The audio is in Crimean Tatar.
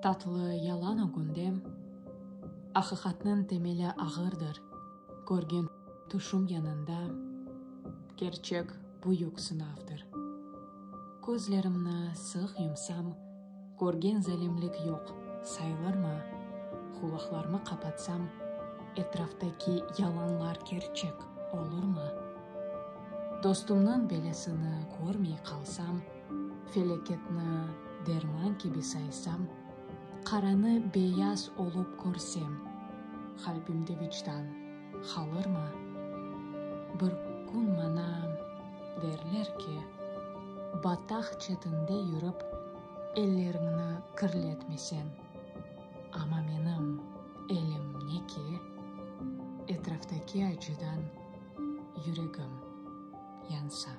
Tatlı yalan ögünde aqiqatnıñ temeli ağırdır, Körgen tüşüm yanında kerçek büyük sınavdır. Közlerimni sıq yumsam, körgen zalimlik yoq sayılırmı? Qulaqlarımı qapatsam, etraftaki yalanlar kerçek olurmı? Dostumnıñ belâsını körmey qalsam, felâketni derman kibi saysam, qaranı beyaz olıp körsem, qalbimde vicdan qalırmı? Bir kün maña derler ki, bataq çetinde yürip, elleriñni kirletmesen. Amma menim elim ne ki, etraftaki acıdan yüregim yansa.